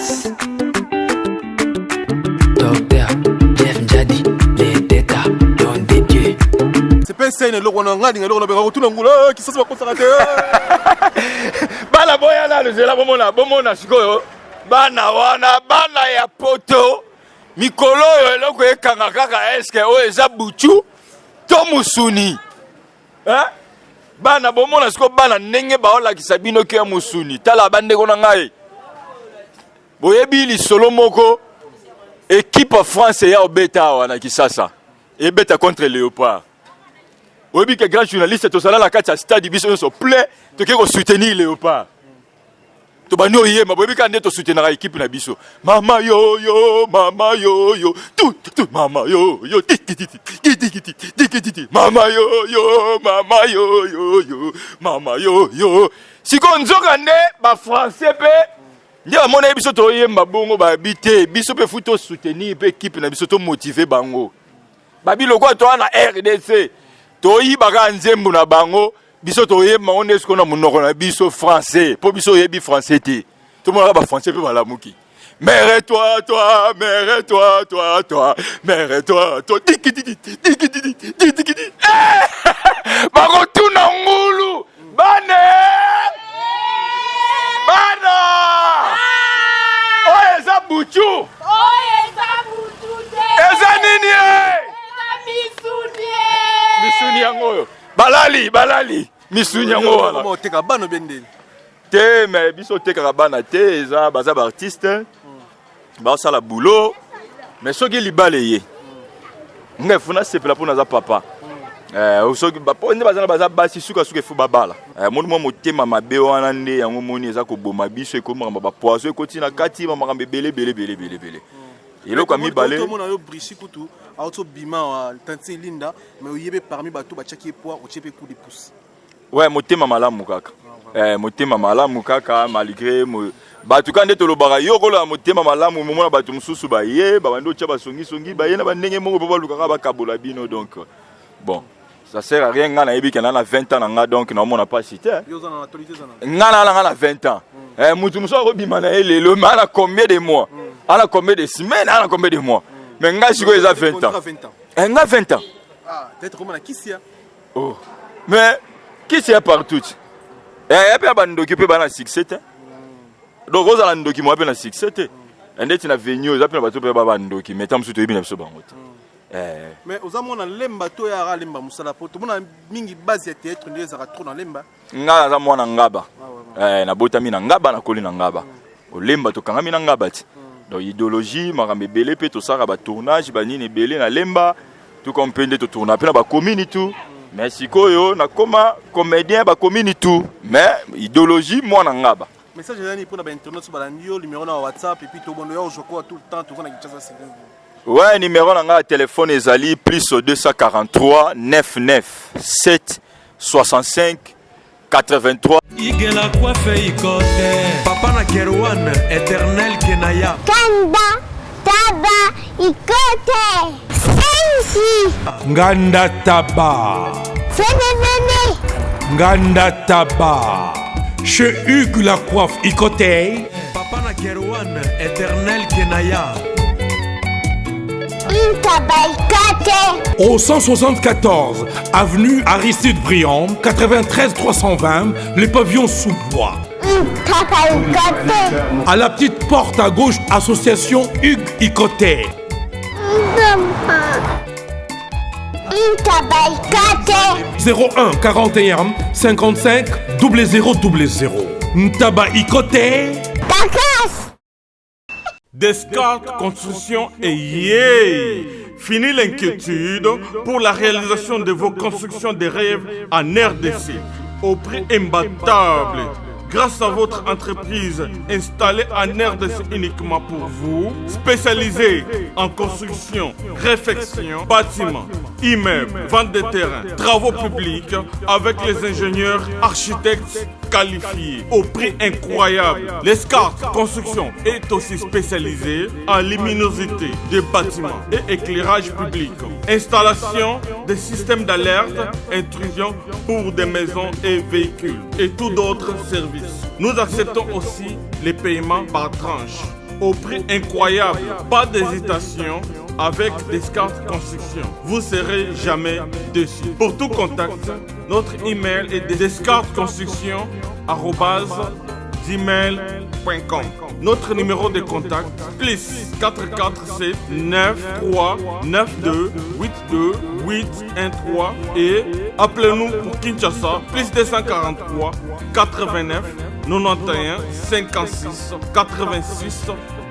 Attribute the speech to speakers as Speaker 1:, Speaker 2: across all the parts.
Speaker 1: Makasi. Docteur Jeff Njadi, les têtes don de Dieu.
Speaker 2: C'est pas scène eloko wana ngai linga eloko na benga kotuna ngula eh, kisasi bakosaka te.
Speaker 3: Bana boya nanu zela bomona bomona sikoyo bana wana bana ya poto mikolo oyo eloko ekanga kaka eske oyo eza butu to musuni eh? Bana bomona sikoyo bana ndenge baolakisa bino ke ya musuni. Tala bandeko na ngai, boyebi lisolo moko ekipe France eya obeta awa na Kisasa, ebeta contre Léopard. Oyebi ke grand journaliste tozala na kati ya stade biso nyonso plein, toke kosoutenir Léopard. Tobandi oyemba, boyebi kaka nde tosoutenaka ekipe na biso, mama yoyo mama yoyo tu tu mama yoyo ti ti ti ti ti ti ti ti ti ti mama yoyo mama yoyo mama yoyo. Sikoyo nzoka nde bafrançais mpe nde bamonaki biso toyemba bongo, babi te biso mpe fu tosoutenir mpe ekipe na biso, tomotive bango. Babi lokola toa na RDC toyibaka nzembo na bango, biso toyemba ngo nde sikoyo na monoko na biso français, mpo biso oyebi français te, tomonaka bafrançais mpe balamuki. Mère toi toi, mère toi toi toi, mère toi toi, tiki tiki tiki tiki tiki tiki, bakotuna ngulu bane bana oyo eza butu, eza nini? Misuni yango oyo balali balali misuni yango wana.
Speaker 2: Oteka bana bendeli
Speaker 3: te, me biso otekaka bana te, eza baza baartiste baosala boulot. Mais soki libala eye, ngai efuna nasepela mpo naza papa. Soki po nde baza na baza basi, sukasuka efu babala. Moni mwa motema mabe wana nde yango moni eza koboma biso, ekomi makambo bapoison ekoti na kati, bamakambo ebele ebele ebele ebele ebele. Eloko ya mibale,
Speaker 2: tomona yo Brichi kutu auti obima tantine Linda, mais oyebi parmi bato batiaki ye poids, otie mpe coup de pouce.
Speaker 3: Ouais, motema malamu kaka, motema malamu kaka, malgré bato ka nde tolobaka yo koloba motema malamu, momona bato mosusu baye babandi otya basongisongi, baye na bandenge moko mpo balukaka bakabola bino. Donc bon, ça sert à rien. Nga nayebi ke na na 20 ans na nga, donc naomona mpasi te. Nga na nga na 20 ans, mutu mosusu akobima na ye lelo, mais ana combien de mois, ana combien de semaines, ana combien de mois? Mais nga sikoyo eza 20 ans, nga 20 ans. Oh. Mais kisi ya partout ya mpe ya bandoki mpe bana succès te. Donc ozala ndoki mwa mpe na succès te. Ndeti na venue eza mpe na bato mpe ba bandoki, mais ta mosusu toyebi na biso bango te.
Speaker 2: Mais oza mwana Lemba to yaka Lemba mosala? Po tomona mingi base ya théâtre nde ezalaka trop na Lemba.
Speaker 3: Nga naza mwana Ngaba, nabotami na Ngaba, nakoli na Ngaba, olemba tokangami na Ngaba ti. Donc idéologie makambo ebele mpe tosalaka batournage banini ebele na Lemba, tout comme mpe nde totourna mpe na bacommune tout. Mais sikoyo nakoma comédien bacommune tout, mais idéologie mwana Ngaba.
Speaker 2: Message ezali mpona bainternet so balandi yo, numéro na WhatsApp, et puis tobondo ya ozwa tout le temps toza na Kinshasa c'est.
Speaker 3: Ouais, numéro na ngai ya telefone ezali plus 243 99 7 65 83.
Speaker 4: Igela kwafe ikote
Speaker 5: papa na Kerwan éternel Kenaya.
Speaker 6: Kanda taba ikote sensi.
Speaker 4: Nganda taba.
Speaker 6: Fene fene.
Speaker 4: Nganda taba chez Hugues la coiffe Ikote. Papa na Kerwan éternel Kenaya.
Speaker 6: Ntaba ikote.
Speaker 4: Au 174 avenue Aristide Briand, 93 320, les pavillons sous bois.
Speaker 6: Ntaba ikote.
Speaker 4: À la petite porte à gauche, association Hugues Ikote.
Speaker 6: Ntaba ikote.
Speaker 4: 01 41 55 00 00. Ntaba Ikote.
Speaker 6: Takas.
Speaker 7: Descartes Construction et yeah. Fini l'inquiétude pour la réalisation de vos constructions de rêves en RDC au prix imbattable. Grâce à votre entreprise installée en RDC uniquement pour vous, spécialisée en construction, réfection, bâtiments, immeubles, vente de terrain, travaux publics avec les ingénieurs, architectes qualifiés au prix incroyable. L'Escart Construction est aussi spécialisée en luminosité des bâtiments et éclairage public, installation des systèmes d'alerte, intrusion pour des maisons et véhicules et tout d'autres services. Nous acceptons aussi les paiements par tranche. au prix incroyable. Pas d'hésitation avec Descartes Construction. Vous serez jamais déçus. Pour tout contact, notre email est descartesconstruction@gmail.com. Notre numéro de contact plus 447 9 3 9 2 8 2 8 1 3 et appelez-nous pour Kinshasa plus 243 89 91 56 86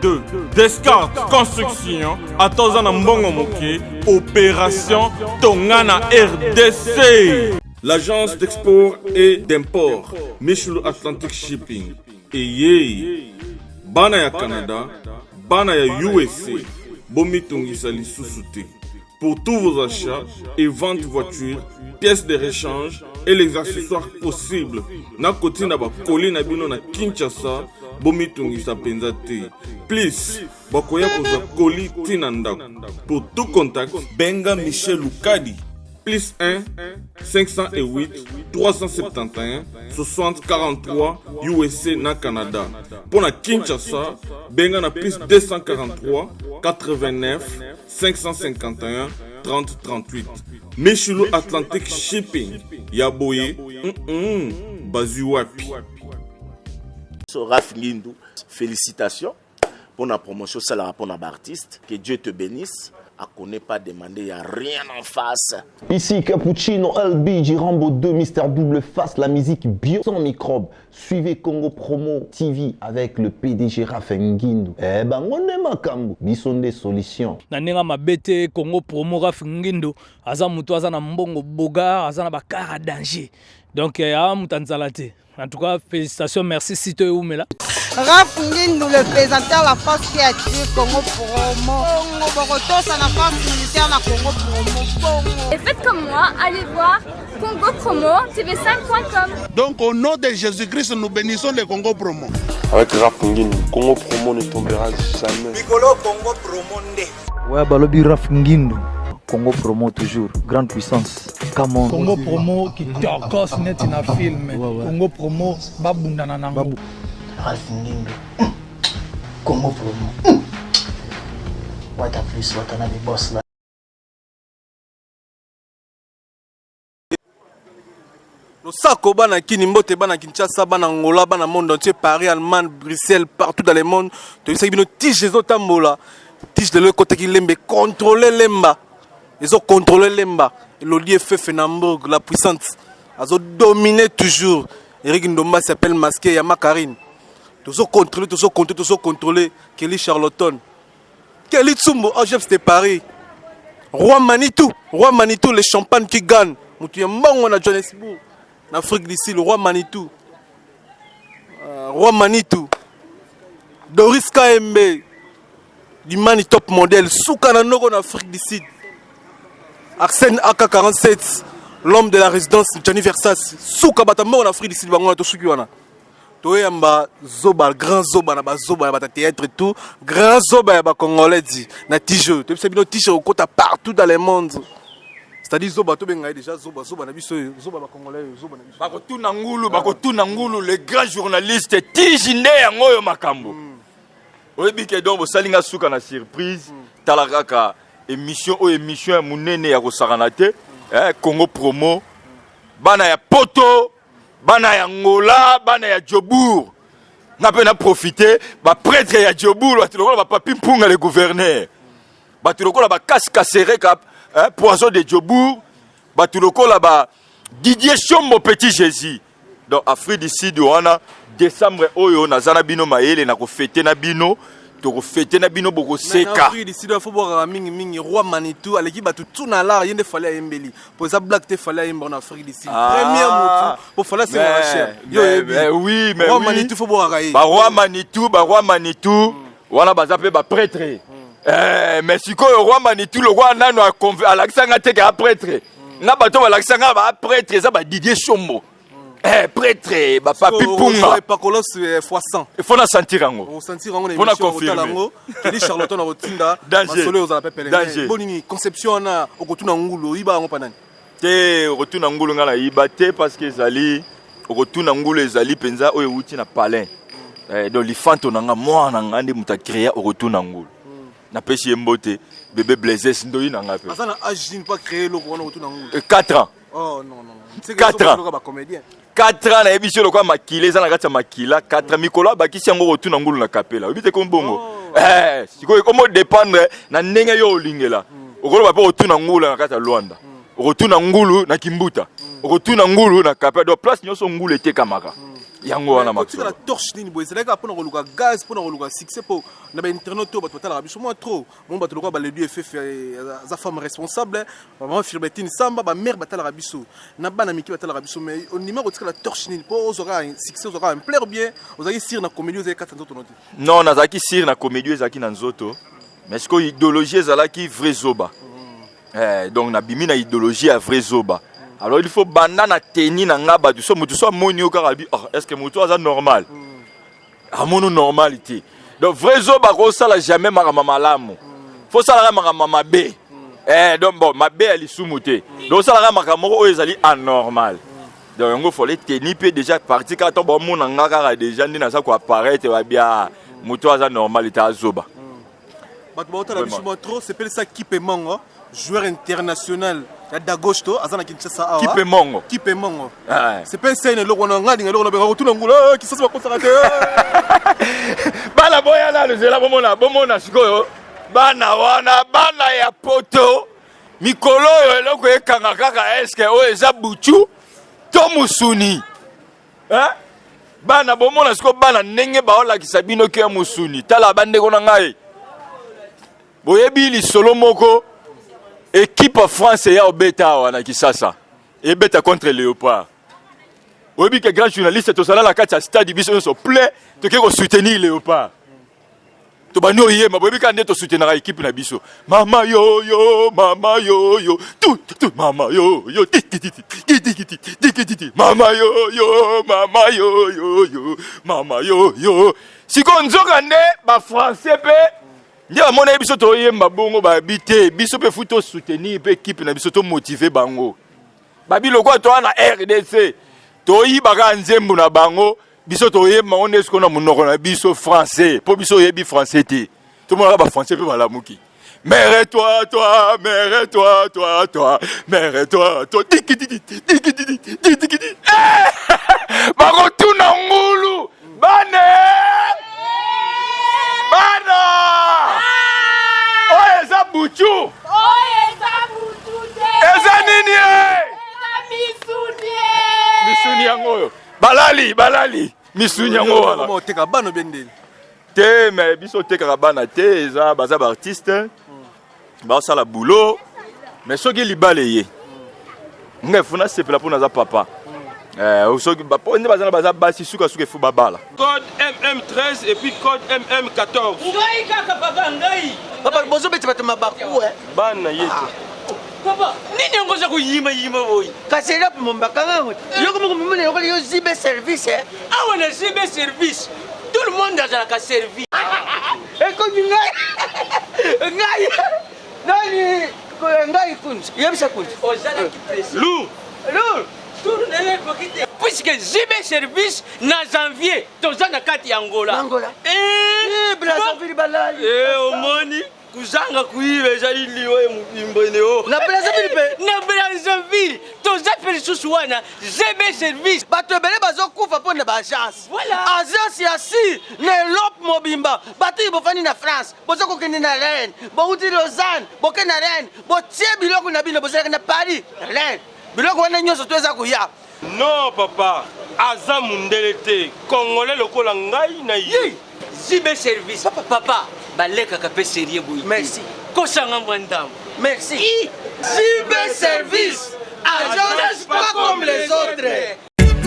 Speaker 7: 2. Descartes Construction ata oza na mbongo moke opération Tonga na RDC. L'agence d'export et d'import Michelu Atlantic Shipping eyei bana ya Canada, bana ya USA bomitungisa lisusu te. Pour tous vos achats et ventes voitures, pièces de rechange et les accessoires possibles, na kotinda ba colis na bino na Kinshasa, bomitungisa penza te. Plus, bakoya kozwa colis ti na ndako. Pour tout contact, benga Michel Lukadi plus 1 508 371 60 43 USA na Canada. Pour na Kinshasa, benga na plus 243 89 551 30 38. Michulu Atlantic Shipping ya boye bazwi wapi?
Speaker 8: So Raf Ngindu, félicitations pour la promotion salaka pour na artiste. Que Dieu te bénisse. A connaît pas demander, y a rien en face.
Speaker 9: Ici Cappuccino, LBG, Rambo 2, Mister Double Face, la musique bio sans microbe. Suivez Congo Promo TV avec le PDG Raphaël Ngindu. Eh ben, on est makambo. Biso nde solution.
Speaker 10: Na ndenge mabe te, Congo Promo Raphaël Ngindu, aza mutu aza na mbongo bogar, aza na bakara danger. Donc, eh, aza mutu nzala te. En tout cas, félicitations, merci Sito Eumela.
Speaker 11: Raph Ngindu, le présentateur, la force qui attire Congo Promo. Congo Bokotosa, la force militaire, la Congo Promo. Congo.
Speaker 12: Et faites comme moi, allez voir Congo Promo TV5.com.
Speaker 13: Donc au nom de Jésus-Christ, nous bénissons le Congo Promo.
Speaker 14: Avec Raph Ngindu, Congo Promo ne tombera jamais.
Speaker 15: Mikolo Congo Promo nde.
Speaker 16: Ouais, balobi Raph Ngindu. Congo Promo toujours, grande puissance. Come on.
Speaker 17: Congo Promo qui tokos neti na film. Ouais. Congo Promo babundana nango.
Speaker 18: Ralph Ngindu. Congo Promo. Wata plus, wata na boss là.
Speaker 2: Losako bana Kini, mbote bana Kinshasa, bana Angola, bana monde entier, Paris, Allemagne, Bruxelles, partout dans le monde. Toyebisaki bino tige ezotambola, tige lelo ekotaki lembe, contrôle lemba, ezocontrôle lemba. Elodie Fefe na Hambourg, la puissante azodomine toujours. Eric Ndomba s'appelle masqué ya Makarine. Tozocontrôle, tozocontrôle, tozocontrôle. Kelly Charlottone, Kelly Tsumbo, oh Jeff, c'était Paris. Roi Manitou, Roi Manitou, le champagne qui gagne. Mutu ya mbongo na Johannesburg, na Afrique d'ici, le Roi Manitou. Roi Manitou. Doris KMB, du Mani top modèle, Souka na Noko na Afrique du Sud. Arsène AK47, l'homme de la résidence Gianni Versace. Souka bata mbongo na Afrique du Sud, bango na tosuki wana. Toyamba zoba, grand zoba na bazoba na bata théâtre et tout, grand zoba ya ba congolais di na t-shirt. Toyebisa bino t-shirt okota partout dans le monde. C'est-à-dire zoba tobenga déjà zoba, zoba na biso, zoba ba congolais, zoba na biso.
Speaker 3: Bakotuna ngulu, bakotuna ngulu, le grand journaliste Tiji nde yango oyo makambo. Oyebi ke donc bosali nga suka na surprise, tala kaka émission oyo, émission ya monene ya kosakana te, eh, Congo Promo, bana ya Poto, bana ya Angola, bana ya Jobourg. Nga mpe na profite baprêtre ya Jobourg, bato lokola bapapi Mpunga le gouverneur, bato lokola bakasi kasereka, eh, poison de Jobourg, bato lokola ba Didier Chombo petit Jésus. Donc Afrique du Sud wana décembre oyo naza na bino mayele na kofete na bino, tokofete na bino bokoseka.
Speaker 2: Afrique du Sud faut bwakaka mingi mingi Roi Manitou aleki bato tout na lar, ye nde Fally ayembeli po eza blague te. Fally ayemba en Afrique du Sud, première motu po Fally asengaka cher. Yo oyebi.
Speaker 3: Oui, mais
Speaker 2: Roi
Speaker 3: oui.
Speaker 2: Manitou faut bwakaka ye.
Speaker 3: Ba Roi Manitou, ba Roi Manitou wana baza mpe baprêtre. Eh, mais sikoyo Roi Manitou lokwa nano alakisanga te ke aprêtre. Nga bato balakisanga ba prêtre eza ba Didier Chombo. Eh, prêtre bapapi Mpunga.
Speaker 2: Epakolos fois 100.
Speaker 3: Il faut na sentir yango.
Speaker 2: Osentir yango na
Speaker 3: Mpona
Speaker 2: émission otala
Speaker 3: confirmer.
Speaker 2: yango. Keli Charlotte na kotinda
Speaker 3: Danger.
Speaker 2: masolo oyo ozala pepele.
Speaker 3: Danger.
Speaker 2: Bonini conception wana, okotuna ngulu, oyiba yango mpa nani?
Speaker 3: Te, okotuna ngulu nga nayiba te, parce que ezali okotuna ngulu ezali mpenza oyo euti na palin. Eh, donc lifanto na nga mwana na nga nde moto acréa okotuna ngulu. Napesi ye mbote bebe Blaises ndoyi na nga mpe.
Speaker 2: Aza na âge nini mpo acréer eloko wana okotuna ngulu?
Speaker 3: 4 ans.
Speaker 2: Oh non non non.
Speaker 3: 4 ans.
Speaker 2: Ba comédien.
Speaker 3: 4 ans nayebi so lokola makila eza na kati ya makila 4 ans mikolo abakisi yango kotuna ngulu na kapela oyebi te komi bongo. Eh, sikoyo ekomi odépendre na ndenge yo olingela. Okoloba mpe kotuna ngulu na kati ya Luanda, okotuna ngulu na Kimbuta, okotuna ngulu na kapela, donc place nyonso ngulu etekamaka yango wana.
Speaker 2: Kotikala torche nini boye ezalaki kaka mpona koluka gaz, mpona koluka succès, mpo na bainternet oyo bato batalaka biso mwa trop mo bato lokola baledu efefe aza femme responsable, mama Firmetine Samba, bamare batalaka biso na bana mike batalaka biso. Mais ondima kotikala torche nini mpo ozwa kaka succès, ozwa kaka ampleur bien? Ozalaki sûr na comédie ozalaki kati ya nzoto no te?
Speaker 3: Non, nazalaki sûr na comédie ezalaki na nzoto, mais sikoyo idéologie ezalaki vrai zoba. Eh, donc nabimi na idéologie ya vrai zoba. Alors il faut banda na teni na nga bato so moto so amoni yo kaka abi: oh, est ce que moto aza normal? Amoni normal te. Donc vrai zoba akosala jamais makambo malamu, faut osalaka makambo mabe. Eh, donc bon, mabe ya lisumu te, donc osalaka makambo moko oyo ezali anormal. Donc yango fallait teni mpe déjà parti kaka ntango bamona nga kaka déjà nde naza koapparaître, babia moto aza normal te, azoba.
Speaker 2: Bato baotala biso mwa trop. Sepelisa Kipe Mongo, joueur international ya Dagosto, aza na Kinshasa awa.
Speaker 3: Kipe Mongo.
Speaker 2: Kipe Mongo. Sepelisa ye na eloko wana. Nga alinga eloko na benga kotuna ngulu Kisasa bakosaka te.
Speaker 3: Bana boya nanu nzela, bomona, bomona sikoyo bana wana, bana ya poto. Mikolo oyo eloko ekanga kaka eske oyo eza butu to musuni, eh? Bana bomona sikoyo bana ndenge baolakisa bino ke ya mosuni. Tala bandeko na ngai, boyebi lisolo moko, équipe ya France eya obeta awa na Kisasa, ebeta contre Léopard. Oyebi ke grand journaliste, tozala na kati ya stade, biso nyonso plein, toke kosoutenir Léopard, tobandi oyemba. Boyebi kaka nde tosoutenaka équipe na biso: mama yoyo, mama yoyo, tu tu, mama yoyo, titititi titititi, mama yoyo, mama yoyoyo, mama yoyo. Sikoyo nzoka nde bafrançais mpe nde bamona biso toyemba bongo, babi te, biso mpe faut tosoutenir mpe équipe na biso, tomotiver bango. Babi lokola toza na RDC, toyibaka nzembo na bango, biso toyemba ngo nde sikoyo na monoko na biso français, mpo biso oyebi français te. Tomonaka bafrançais mpe balamuki: mère toi toi, mère toi toi toi, mère toi toi, tikititi tikititi tikititi. Bakotuna ngulu bane bana oyo eza butu. Eza nini e? Misuni yango oyo balali, balali misuni yango wana.
Speaker 2: Oteka bana bendeli?
Speaker 3: Te, mais biso otekaka bana te, eza baza baartiste, baosala boulot. Mais soki libala eye, ngai faut nasepela mpo naza papa. Soki po nde baza na baza basi, sukasuka efu babala.
Speaker 19: Code MM13 et puis code MM14.
Speaker 20: Ngai kaka papa, ngai.
Speaker 21: Papa, bozobeta bato mabaku.
Speaker 19: Bana ye te.
Speaker 20: Papa, nini yango oza koyimayima boye?
Speaker 21: Kasi elape mombakanga yango yoko moko momona lokola yo zibe service.
Speaker 20: Awa na zibe service, tout le monde azalaka service.
Speaker 21: Ekomi ngai, ngai nani, ngai kunzi, yebisa kunzi.
Speaker 20: Ozalaki pressé.
Speaker 19: Lou.
Speaker 21: Lou.
Speaker 20: Tour na yo ekoki te puisque zibe service na janvier toza na kati ya Angola.
Speaker 21: Angola. Brazzaville balali.
Speaker 20: Omoni kozanga koyiba ezali liwa ya mobimba neo.
Speaker 21: Na Brazzaville mpe.
Speaker 20: Na Brazzaville toza mpe lisusu wana zb service.
Speaker 21: Bato ebele bazokufa mpo na baagence.
Speaker 20: Voilà.
Speaker 21: Agence ya si na Europe mobimba, bato oyo bofandi na France, boza kokende na Rennes, bouti Lausanne, bokende na Rennes, botie biloko na bino, bozalaka na Paris, Rennes, biloko wana nyonso to eza koya.
Speaker 19: Non papa, aza mundele te, congolais lokola ngai na ye.
Speaker 20: Zibe service papa, balekaka mpe sérieux boye.
Speaker 21: Merci.
Speaker 20: Kosanga mwa ndambo.
Speaker 21: Merci. Zibe service, agence pas comme les autres.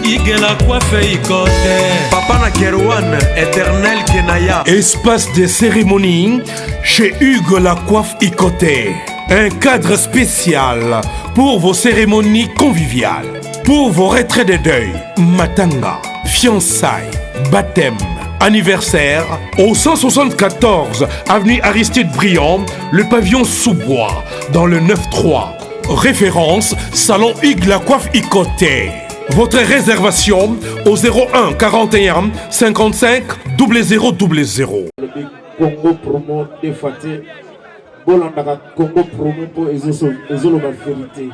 Speaker 5: Igela coiffe ikote.
Speaker 4: Papa na Kerouan, éternel Kenaya.
Speaker 5: Espace de cérémonie chez Hugues La Coiffe Ikote. Un cadre spécial pour vos cérémonies conviviales, pour vos retraits de deuil, matanga, fiançailles, baptême, anniversaire, au 174 avenue Aristide Briand, le pavillon sous-bois, dans le 9-3. Référence, Salon Hugues La Coiffe Ikote. Votre réservation au 01 41 55 00 00.
Speaker 1: Congo promo deux fois te bolandaka Congo promo mpo ezoloba verite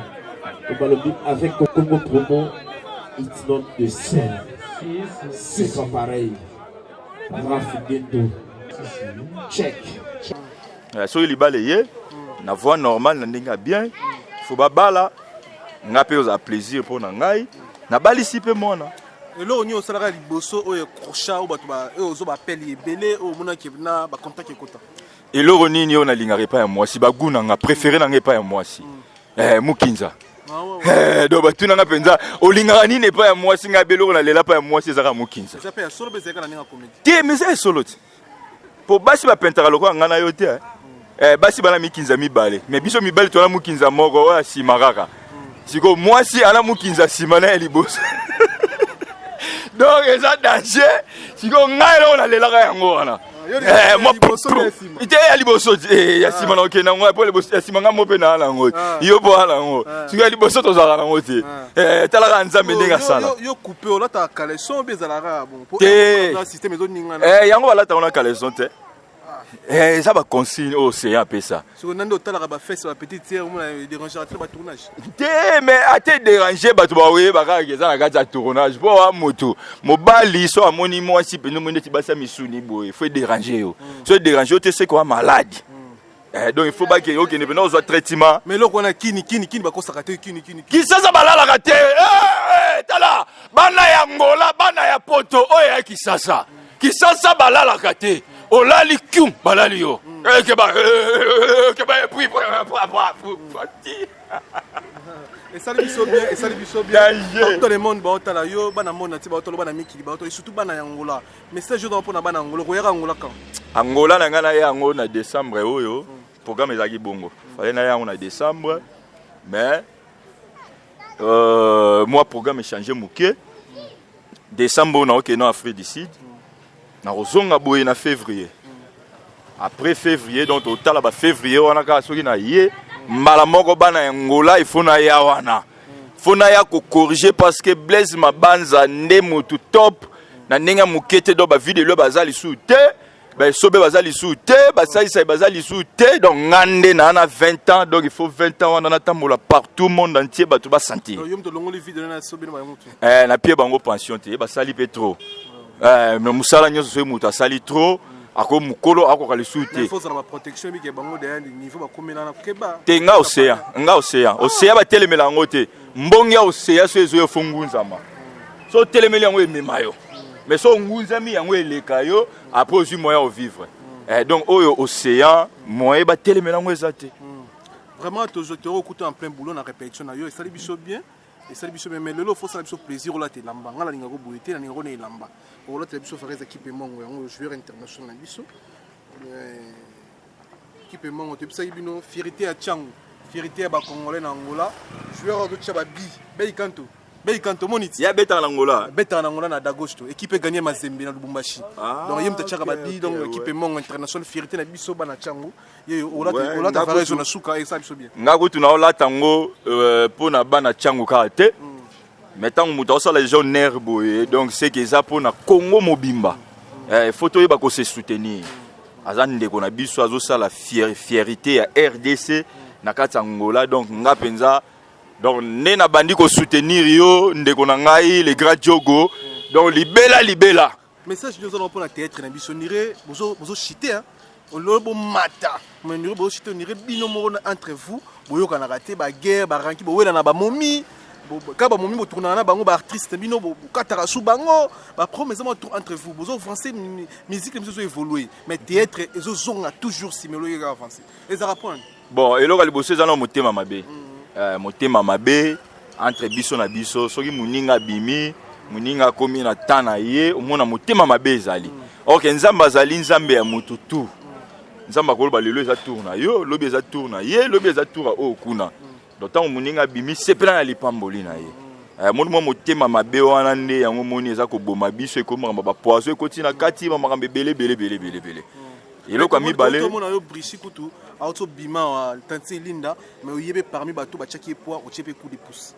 Speaker 1: balobi avec Congo promo it's not the same c'est pas pareil Raph Gendo check
Speaker 3: eh, soki libala eye na voie normale na ndenge ya bien fo babala nga mpe ozala plaisir mpo na ngai nabalisi mpe mwana
Speaker 2: eloko nini osalaka liboso oyo ecrocha oyo bato oyo ozo bapele ebele oyo omonaki na bacontact ekota
Speaker 3: eloko nini oyo nalingaka epai ya mwasi bagu na nga préféré na nga epai ya mwasi mm. eh, mukinza ah, eh, donc batuna nga mpenza olingaka nini epai ya mwasi ngai beloko nalela epai ya mwasi ezaka mukinza te mais eza ya solo te mpo basi bapentaka lokola ngai na yo te eh. eh, basi bana mikinza mibale me biso mibali toana mokinza moko oyo asima kaka sikoyo mwasi ana mokinza nsima na ya liboso donc eza danger sikoyo ngai eloko nalelaka yango wana ah, eh, te ya liboso eh, ya nsima na okende yango po ya nsima ngai mo mpe naa na yango ah. yo mpo wana yango ah. sikoyo ya liboso tozalaka nango te eh, talaka nzambe ndenge asala te yango balataka na caleçon te Eh, eza ba consigne oyo océan apesa
Speaker 2: soko nande otalaka bafese ba petite sœur omona déranger te ba tournage
Speaker 3: te mais ate déranger bato baoyeba kaka eza na kati ya tournage mpo wa moto mobali so amoni mwasi mpenza omoni neti basi ya misuni boye fo edéranger yo mm. so edéranger yo te seke wa malade mm. Eh, donc il faut bakende okende mpenza ozwa traitement
Speaker 2: mais eloko wana kini kini kini bakosaka te kini kini
Speaker 3: kisasa balalaka te eh, eh, tala bana ya ngola bana ya poto oyo ya kisasa mm. Kisasa balalaka te olali kium balali yo mm. eh, keba eh, keba epui
Speaker 2: esali biso bien esali biso bien partout dans le monde baotala yo bana monde nati baotala bana mikili baotala surtout bana ya Angola message oyo mpona bana Angola koyaka Angola quand
Speaker 3: Angola na ngai naye yango na décembre oyo mm. programme ezalaki bongo fallait naye yango na décembre mais euh, moi programme échange moke Decembre oyo nakokende na Afrique du Sud, nakozonga boye na février. Après février, donc totala ba février wana kaka soki na ye mbala moko bana ya Angola il faut naya wana. Faut naya ko corriger parce que Blaise Mabanza nde mutu top na ndenge ya moke te donc ba video baza lisusu te. Ba esobe baza lisusu te basalisai baza lisusu te donc nga nde naa na 20 ans donc il faut 20 ans wana natambola partout monde entier bato basentir eh, napie bango pension te basali mpe trop eh, mais mosala nyonso soki moto asali trop ako mokolo akoka lisusu te te nga oseya nga oseya oseya batelemela yango te mbongi ya oseya so ezoya fo ngunzama so otelemeli yango emema yo mais so ongunzami yango eleka yo après ozwi moyen ovivre eh, donc oyo océan moyen batelemela yango eza te hmm.
Speaker 2: vraiment tozokuta en plein boulot na répétition na yo esali biso bien esali biso bien mais lelo fosala biso plaisir olata elamba ngai nalingaka boye te nalingaka na elamba okolatela biso farese ekipe mongo yango joueur international na biso eh, ekipe mongo toyebisaki bino fierité ya chango fierité ya bacongolais na angola joueur azotia babi beikanto Bey Kanto omoni ti.
Speaker 3: Ye abetaka na Angola.
Speaker 2: Abetaka na Angola na Dagosto. Équipe gagné Mazembe na Lubumbashi. Ah, donc ye mutu atiaka ba bi donc équipe mongo international fierté na biso bana Tshangu. Ye olata olata varese na suka et ça biso bien.
Speaker 3: Nga kutu na olata ngo euh, po na bana Tshangu kaka te. Mm. Mais tango mutu asala déjà honneur boye donc c'est que eza po na Congo mobimba. Mm. Eh, faut toyeba ko se soutenir. Aza ndeko na biso azosala fier, fierté ya RDC mm. na kati ya Angola donc nga penza Donc nde na bandi ko soutenir yo ndeko na ngai le grand Diogo. Donc libela libela.
Speaker 2: Message nyoso na pona théâtre na biso nire bozo bozo chiter hein. Ololo bo mata. Mais nire bozo chiter nire bino moko entre vous boyokanaka te ba guerre ba ranki bowela na ba momi ka ba momi botournaka na bango ba artiste bino bokataka su bango ba problème eza trop entre vous bozo avancer musique na biso ezo évoluer mais théâtre ezozonga toujours simelo yeka avancer ezalaka point
Speaker 3: Bon, eloko ya liboso eza na motema mabe. Mm. Eh, motema mabe entre biso na biso soki moninga abimi moninga akomi na temps na ye omona motema mabe ezali mm. ok nzambe azali nzambe ya motu tu mm. nzambe akoloba lelo eza tour na yo lobi eza tour na ye lobi eza tour ya oyo kuna mm. donc ntango moninga abimi sepela na lipamboli na ye mm. eh, moni mwa motema mabe wana nde yango moni eza koboma biso ekomi makambo bapoison ekoti na kati bamakambo ebele ebele ebele ebele ebele eloko ya mibale
Speaker 2: tomona yo brichi kutu auti obima wa tanti linda mais oyebi parmi bato batiaki ye poids otie mpe coup de pouce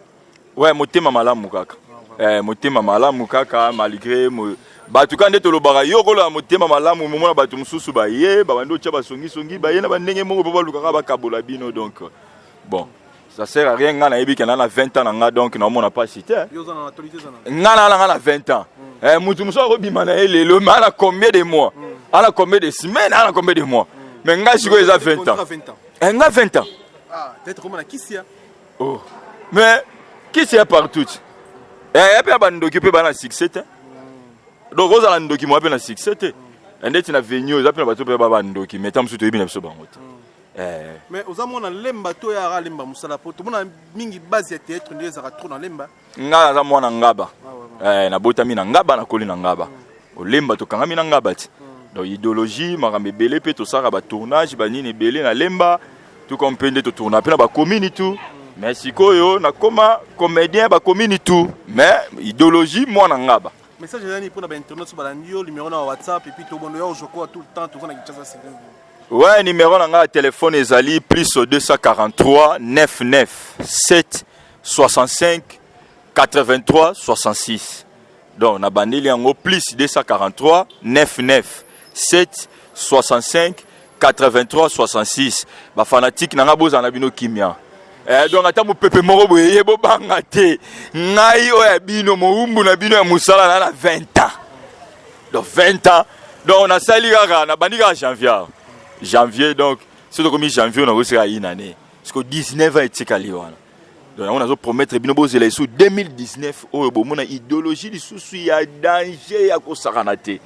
Speaker 3: ouais motema malamu kaka eh, motema malamu kaka malgré mo, Bato ka nde tolobaka yo okoloba motema malamu, momona bato mosusu baye babandi otya basongisongi baye na bandenge moko mpo balukaka bakabola bino. Donc bon, ça sert à rien. Nga nayebi ke na na 20 ans na nga, donc naomona mpasi te. Nga na nga na 20 ans. Eh, mutu mosusu akobima na ye lelo, mais ana combien de mois, ana combien de semaines, ana combien de mois? Mais nga sikoyo eza 20 ans. Eh, nga 20 ans.
Speaker 2: Ah, peut-être comme na kisi.
Speaker 3: Oh. Mais kisi ya partout. Eh, ya pe bandoki pe bana succès te. Donc ozala ndoki moi pe na succès te. Ndeti na venue eza pe na bato pe ba bandoki, mais tam mosusu toyebi na biso bango te. Eh.
Speaker 2: Mais oza mwana Lemba to ya ara Lemba mosala po tomona mingi base ya théâtre nde ezalaka trop na Lemba.
Speaker 3: Nga naza mwana Ngaba. Eh, nabotami na Ngaba, nakoli na Ngaba. Olemba tokangami na Ngaba ti. Donc idéologie makambo ebele mpe tosalaka batournage banini ebele na Lemba, tout comme mpe nde totourna mpe na bacommune tout. Mais sikoyo nakoma comédien bacommune tout, mais idéologie mwana Ngaba.
Speaker 2: Message ezali mpona bainternet so balandi yo, numéro na WhatsApp, et puis tobondo ya ojokoa tout le temps toza na Kinshasa c'est.
Speaker 3: Ouais, numéro na nga ya telefone ezali plus 243 99 7 65 83 66. Donc nabandeli yango plus 243 99 7 65 83 66. Bafanatike na nga, bozala na bino kimia. Eh, donc ata mopepe moko boye ye bobanga te. Ngai oyo ya bino, mowumbu na bino ya mosala, na na 20 ans. Donc 20 ans, donc nasali kaka, nabandi kaka janvier janvier. Donc soki tokomi janvier, nakosika une année, parce que 19 ans etikali wana. Donc yango nazopromettre bino, bozela esu 2019 oyo, bomona idéologie lisusu ya danger ya kosakana te.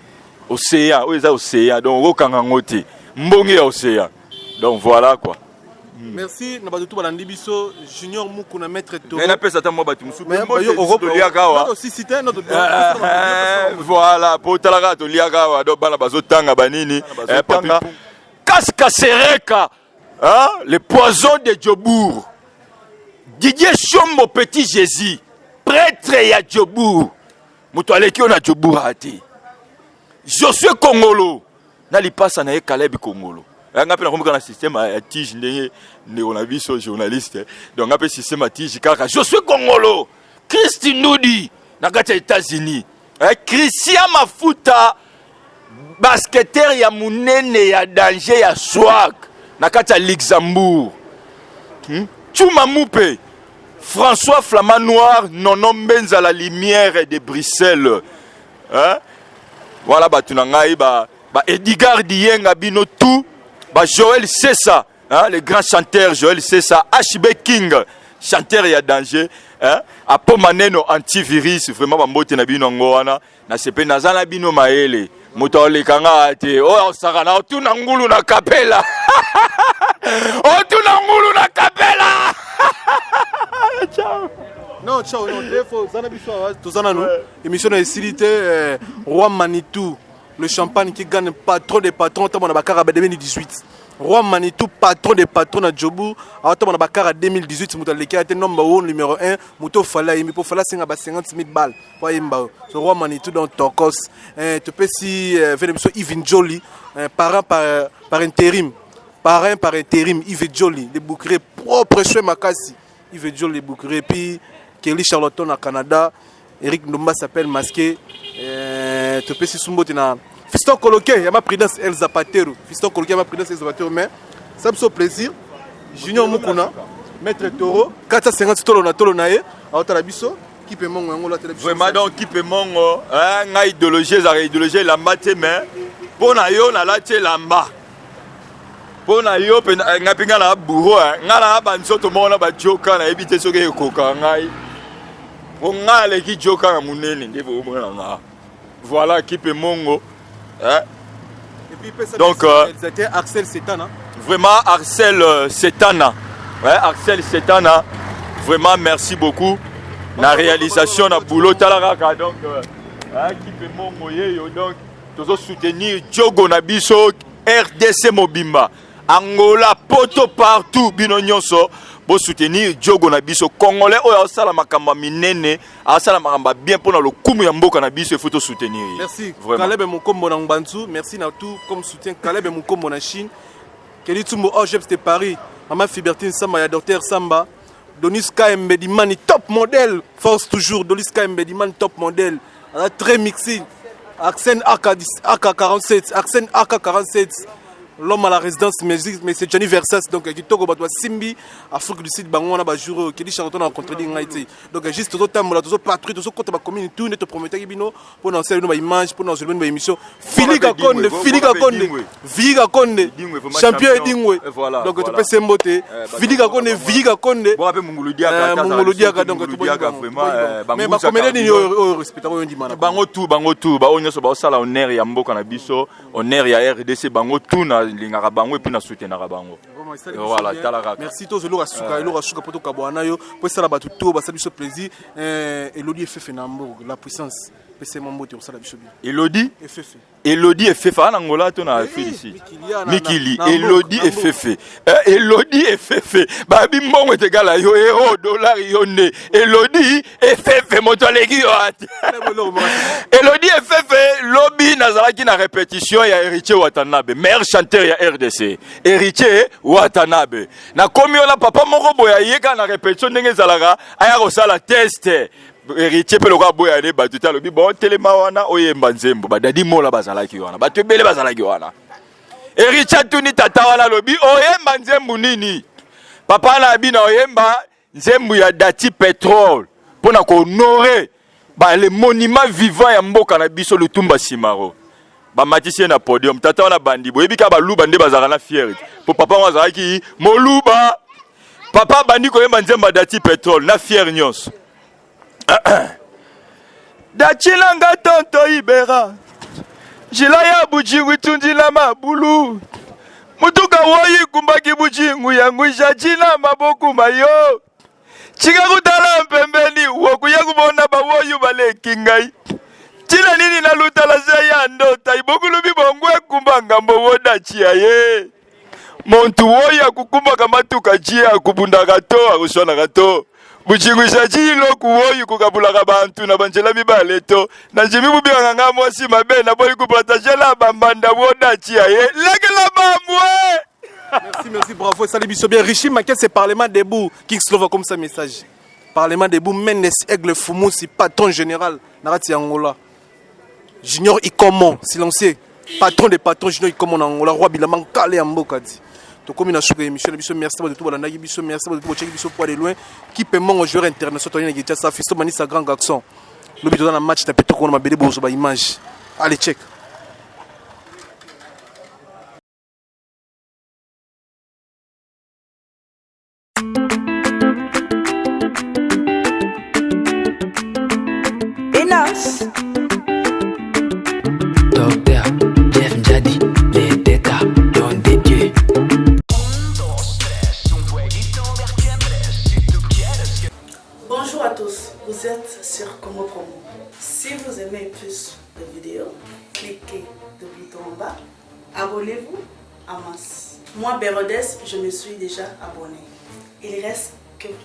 Speaker 3: Océan oyo eza océan, donc okokanga yango te, mbonge ya océan. Donc voilà quoi.
Speaker 2: Merci na bato tu balandi biso, Junior Muku na Maître
Speaker 3: Toro. Ngai napesa ata mwa bato mosusu toliaka awa. Voilà, po tala kaka, toliaka awa. Donc bana bazotanga banini, bazotanga Kaska Sereka, hein? Le poison de Djobourg, Didier Chombo, petit Jésus, prêtre ya Djobourg, moto aleki oyo na Djobourg ate Josué Kongolo na lipasa na ye Caleb Kongolo. Nga mpe nakomi kaka na système ya tige, ndenge ndeko na biso journaliste. Donc nga mpe système ya tige kaka Josué Kongolo, Christi Ndudi na kati ya États-Unis, eh, Christian Mafuta, basketteur ya monene ya danger ya swag na kati ya Luxembourg, Chuma Mupe, François Flamand Noir, Nono Mbenza, la lumière de Bruxelles, hein? Voilà bato na ngai ba Edgar Diyenga, bino tout, ba Joël Sessa, hein? Le grand chanteur Joël Sessa, HB King, chanteur ya danger, hein? Apo Maneno antivirus, vraiment bambote na bino yango wana. Nasepeli, naza na bino mayele. Moto aoleka nga te oyo osaka na otuna ngulu na kapela, otuna ngulu na kapela. Ciao.
Speaker 2: Non, ciao, non, te fo zana biso awa, toza nanu émission na esili te. Roi Manitou, le champagne qui gagne, patron des patrons, ntango na bakara ba 2018. Roi Manitou, patron des patrons na Jobu, awatambo na bakara 2018, moto aleki ate number 1, numéro 1, moto ofala ayembi mpo fala asenga ba 50 000 balles po ayemba oyo. So Roi Manitou, donc tokos. Topesi vene biso Yves Njoli, parent par intérim, parrain par intérim, Yves Joli de Boucré, propre choix makasi, Yves Joli de Boucré, puis Kelly Charloton na Canada, Eric Ndomba s'appelle masqué. Topesi sumbote na Fiston Koloke ya ma Prudence El Zapatero, Fiston Koloke ya ma Prudence El Zapatero. Mais ça me fait plaisir, Junior Mukuna, Maître Toro 450 tolo na tolo na ye aotala biso kipe mongo yango latela biso.
Speaker 3: Vraiment, donc kipe mongo, hein, ngai idéologie ezalaka idéologie elamba te, mais mpo na yo nalati elamba mpo na yo mpe ngai mpe ngai na bourreau, ngai na banzoto moko na bajoka, nayebi te soki ekoka ngai, mpo ngai aleki joka na monene nde bomona nga. Voilà, kipe mongo, hein?
Speaker 2: Et puis, pesa
Speaker 3: Donc,
Speaker 2: réalisateur Axel Setana.
Speaker 3: Vraiment Axel Setana, ouais, Axel Setana, vraiment merci beaucoup na réalisation na boulot. Tala kaka, donc hein, kipe mongo yeyo. Donc tozo soutenir jogo na biso RDC mobimba, Angola, poto, partout, bino nyonso bosoutenir jogo na biso congolais oyo aosala makambo ya minene, asala makambo ya bien mpona lokumu ya mboka na biso. Il faut tosoutenir ye.
Speaker 2: Merci.
Speaker 3: Vraiment.
Speaker 2: Caleb Mukombo na Ngbanzu, merci na tout comme soutien. Caleb Mukombo na Chine, Kelly Tsumbo Ojeps de Paris, Mama Fibertine Samba ya Docteur Samba, Donis KMB Dimani top modèle, force toujours Donis KMB Dimani top modèle. Aza très mixé. Arsène AK, AK47, Arsène AK47, l'homme à la résidence musique, mais c'est Gianni Versace, donc kitoko bato simbi, Afrique du Sud, bango wana ba jour oyo, Kelly Charlton a contredit ngai te. Donc juste tozo tambola, tozo patrouille, tozo kota ba commune tout, nde to prometaki bino pour na bino ba image, pour na bino ba émission. Philippe Kakonde, Philippe Kakonde, Vicky Kakonde, champion Edingwe. Donc to pese mbote, Philippe Kakonde, Vicky Kakonde.
Speaker 3: Bon ape Mungulu Diaka,
Speaker 2: Mungulu Diaka donc
Speaker 3: to Diaka vraiment
Speaker 2: mais ba comédien nini oyo respecta oyo ndima na
Speaker 3: bango tout bango tout ba oyo nyonso ba osala honneur ya mboka na biso, honneur ya RDC bango tout na lingaka bango et puis na soutenaka bango. Voilà, tala kaka.
Speaker 2: Merci tozo eloko ya suka, eloko ya suka po tokabwana yo, po esala bato to basala biso plaisir. Elodie Efefe na Hambourg, la puissance. Pese mwa mbote osala biso bien.
Speaker 3: Elodie
Speaker 2: Efefe.
Speaker 3: Elodie Efefe ana Angola to na Afrique du Sud. Mikili Elodie Efefe. Eh, Elodie Efefe. Babi mbongo etegala yo euro dollar yo nde. Elodie Efefe moto aleki yo ate. Elodie Efefe lobi nazalaki na répétition ya Héritier Watanabe, meilleur chanteur ya RDC. Héritier Watanabe. Nakomi wana papa moko boye ayeka na répétition ndenge ezalaka aya kosala test. Héritier mpe lokola aboya ne bato te alobi bon telema wana oyemba nzembo badadi mola bazalaki wana bato ebele bazalaki wana Héritier atuni tata wana alobi oyemba nzembo nini papa na bino oyemba nzembo ya dati petrole mpo na kohonore ba le monument vivant ya mboka na biso Lutumba Simaro bamatisi ye na podium tata wana bandi boyebi kaka baluba nde bazalaka na fiere mpo papa wana azalaki moluba papa abandi koyemba nzembo ya dati petrole na fiere nyonso dati nanga tonto ibera njila ya bujingu itundila mabulu mutuka woyi kumbaki bujingu yangu jajina maboku mayo tika kutala mpembeni wokuya kubona bawoyu baleki ngai ntina nini nalutala se ya ndota ibokulubi bongo ekumba ngambo wodachi ye muntu woyo akukumbaka matuka ji akubundaka to akuswanaka to buchingwisa ci iloku woyu kukabulaka bantu na banzela mibale to na njimi bubikaka nga mwasi mabe naboyi kupartagela bambanda wodachi ye lekela bambwe
Speaker 2: Merci, merci, bravo. Salut, biso bien. Richie Maquet, c'est Parlement debout. King Slova comme ça message. Parlement debout, Mendes Aigle Fumusi, patron général, Narati Angola. Junior Ikomo, silencieux. Patron des patrons, Junior Ikomo na Angola, roi Bilama Nkale ya mboka dit. tokomi na suka émission na biso merci bato balandaki biso merci bato botyaki biso poids de loin kipe mongo joueur international toyei na kinshasa fisto manisa grand garçon lobi toza na match na petro kona mabele bozwa ba image allez check
Speaker 6: Enos.
Speaker 22: Docteur Jeff Njadi, les DK, don de Dieu.
Speaker 23: Bonjour à tous, vous êtes sur Congo Promo. Si vous aimez plus de vidéos, cliquez le bouton en bas, abonnez-vous en masse. Moi, Bérodès, je me suis déjà abonné. Il reste que vous.